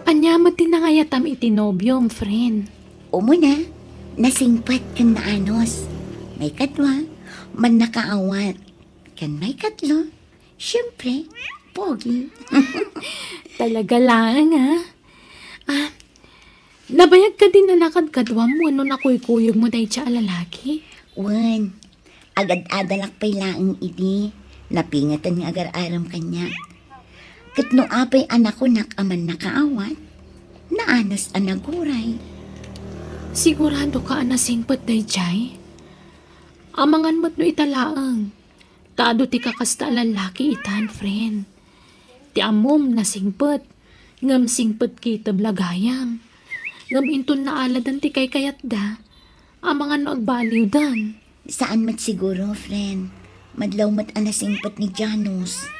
Ania met ti nangayatam iti nobiom, friend? Umuna, nasingpet ken naanus. Maikadua, mannakaawat. Ken maikatlo, siyempre, pogi. Talaga laeng, a? Ah, nabayag kadin a nakadkaduam wenno nakuykuyogmo dayta a lalaki? Wen, agad-adalak pay laeng idi, napingeten nga agar-arem kaniak. Ket no apay a nakunak a mannakaawat, naanus a naguray. Sigurado ka a nasingpet daydiay? Amangan met no ita laeng. Ta adu ti kakasta a lallaki itan, friend. Ti ammom, nasingpet, ngem singpet kitib la gayam. Ngem inton naaladan ti kaykayatda, amangan no agbaliwdan. Saan met siguro, friend. Madlaw met a nasingpet ni Janus.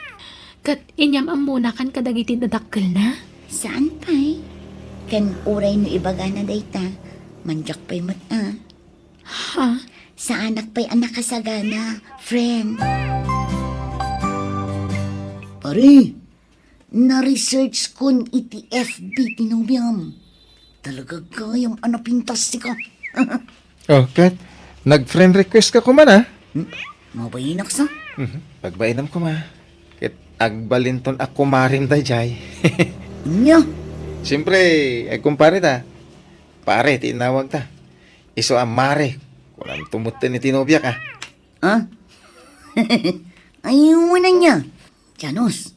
Ket inyam-ammonakan kadagiti dadakkelna? Saan pay. Ken uray no ibagana dayta, mandiak pay met a. Ha? Saanak pay a nakasagana, friend. Pare, na-research kon iti F B ti nobiam. Talaga gayam a napintas tika. Oh, ket nag-friend request ka koma, a? Hmm? Mabainak sa? Mhm. Pagbainam koma. Ket agbalinton a kumarim daydiay. Nya, Siyempre, eh, kumpare ta. Pare ti inawag ta. Isu a mare. Kunam tumutten iti nobiak, ah. Ah? Ay, wala niya. Janos,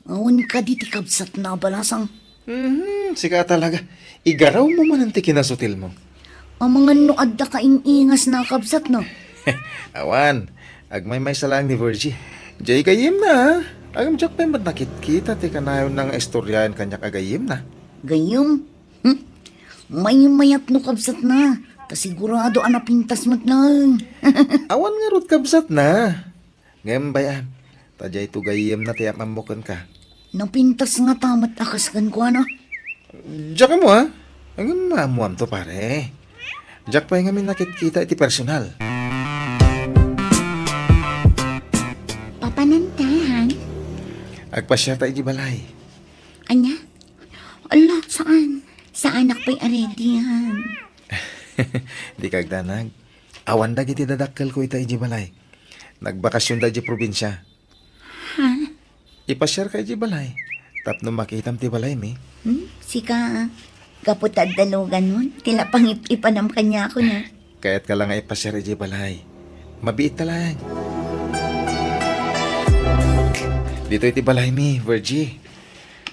awan kadi ti kabsatna a balasang. Mhm, sika talaga. Igaraw mo man ti kinasutilmo. Amangan no adda ka in-ingas na kabsatna. Awan, agmaymaysa laeng ni Virgie. Jay gayyemna, ah. Agam diak pay met nakitkita ti kanayon na nga istoryaen kaniak a gayyemna. Gayyem? Hmm? Maymayat no kabsatna. Ta sigurado a napintas met laeng. Awan ngarud kabsatna. Ngem bay-am, ta dayto gayyemna ti am-ammo kenka. Napintas ngata met a kas kenkuana. Diak ammo, ah. Ngem ammoamto, pare. Diak pay ngamin nakitkita iti personal. Papananta, han? Agpasiarta iti balay. Ania? Ala, saan? Saanak pay a ready, han? Dika agdanag. Awan dagiti dadakkelko ita iti balay. Nagbakasionda iti probinsia. Ha? Ipasiarka iti balay tapno makitam ti balaymi. Hmm? Sika, gapu ta adda luganon, ti la pangip-ipanam kaniako na. Kayatka la nga ipasiar iti balay. Mabiitta laeng. Ditoy ti balaymi, Virgie.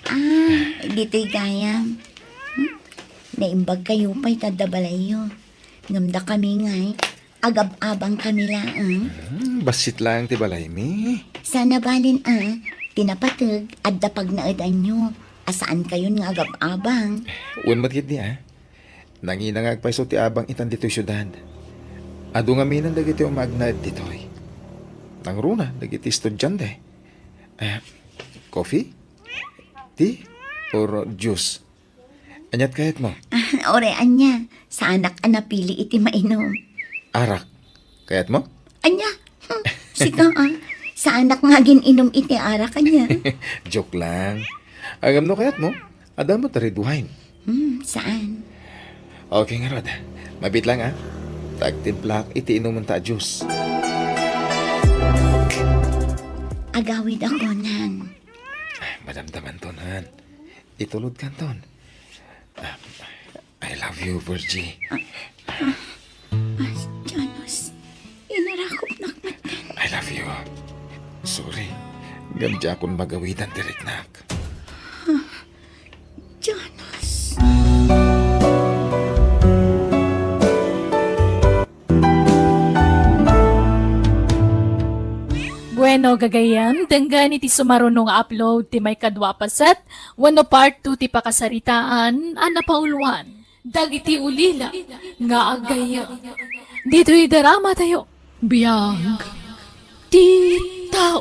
Ah, ditoy gayam. Hmm? Naimbag kayo pay ta adda balayyo. Ngem dakami ngay, agab-abang kami laeng. Hmm, bassit laeng ti balaymi. Sana balin a, ti napateg, adda pagnaedanyo, a saan kayon nga agab-abang. Wen met ketdi a, nangina nga agpayso ti abang itan ditoy siudad. Adu ngamin dagiti umagnaed ditoy. Nangruna dagiti estudiante. Eh, coffee? Tea? Or juice? Aniat kayatmo? Ah, ore, ania, saanak a napili iti mainom. Arak. Kayatmo? Ania? Hmm, sika, ah. Saanak nga agin-inom iti arak, ania? Joke lang. Agam no kayatmo? Adda met red wine. Hmm, saan? Okay ngarud. Mabit lang, ah. Tagtimplak iti inumenta a juice. Agawid ako, nan. Ay, madamdamanton, han. Itulodkanton. Ah, I love you, Virgie. Ah, ah, ah, Janos, inarakopnak met. I love you. Sorry. Ngem diakon magawidan ti riknak. Ah, Janos. Bueno, gagayyem, denggen iti sumaruno nga upload ti maikadua a paset wenno part two ti pakasaritaan a napauluan dagiti ulila nga aggayyem. Ditoy dramatayo, Biag ti Tao.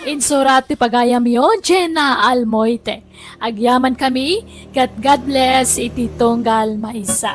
Insurat ti pagayamyo, Jenna Almoite. Agyaman kami, ket God bless iti tunggal maysa.